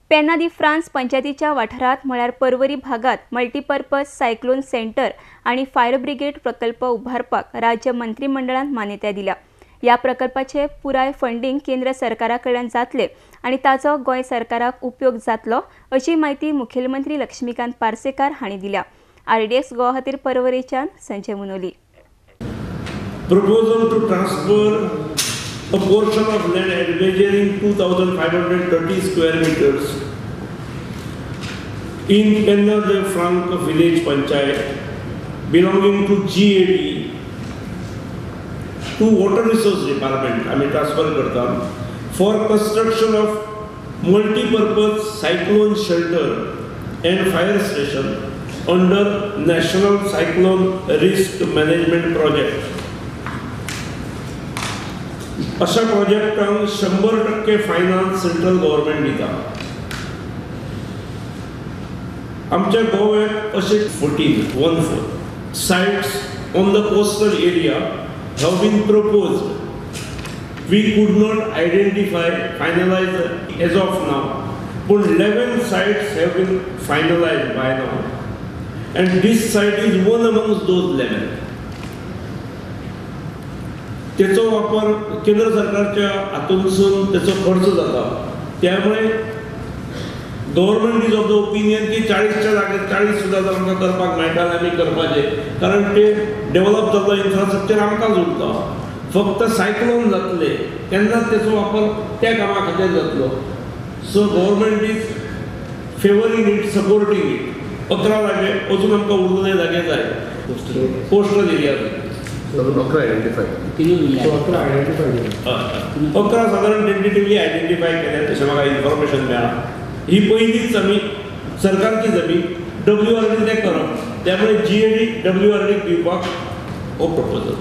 पेन्ना दी France पंचायतीच्या वाठारांत म्हळ्यार पर्वरी भागात मल्टीपर्पज सायक्लोन सेंटर आनी फायर ब्रिगेड प्रकल्प उभारपाक राज्य मंत्रिमंडळान मान्यताय दिल्या. ह्या प्रकल्पाचे पुराय फंडींग केंद्र सरकारा कडल्यान जातले आनी ताचो गोंय सरकाराक उपयोग जातलो अशी म्हायती मुखेलमंत्री लक्ष्मीकांत पार्सेकार हांणी दिल्या. आरडीएक्स गोवा खातीर पर्वरेच्यान Sanjay Munoli. Proposal to transfer a portion of land measuring 2,530 square meters in Penna de Franc village panchayat belonging to GAD to Water Resource Department, आम्ही ट्रान्सफर करता, for construction of multi-purpose cyclone shelter and fire station under National Cyclone Risk Management Project. अशा प्रोजेक्टांक 100% finance central government दिता. आमच्या गोव्यात अशे 14 sites on the coastal area have been proposed. We could not identify, finalize as of now, but 11 sites have been finalized by now, and this site is one amongst those 11. त्याचो वापर केंद्र सरकारच्या हातूंतसून त्याचो खर्च जाता, त्यामुळे government is of the opinion की 40च्या जागेर 40 सुद्दां जर आमकां करपाक मेळटा जाल्यार आमी करपाचें, कारण ते डेव्हलप जाल्लो इन्फ्रास्ट्रक्चर आमकांच उरता. फक्त सायक्लोन जातले तेन्नाच तेचो वापर त्या कामा खातीर जातलो. So government is favouring it, supporting it. 11 जागे अजून आमकां उरलेले जागे जाय कोस्टल एरिया. 11 आयडेंटिफाय 11 सादारण टेंटेटिवली आयडेंटिफाय केल्या तशें म्हाका इन्फॉर्मेशन मेळ्ळां. ही पयलीच आमी सरकारची जमीन WRD ते करप, त्यामुळे GAD WRD दिवपाक हो प्रपोजल.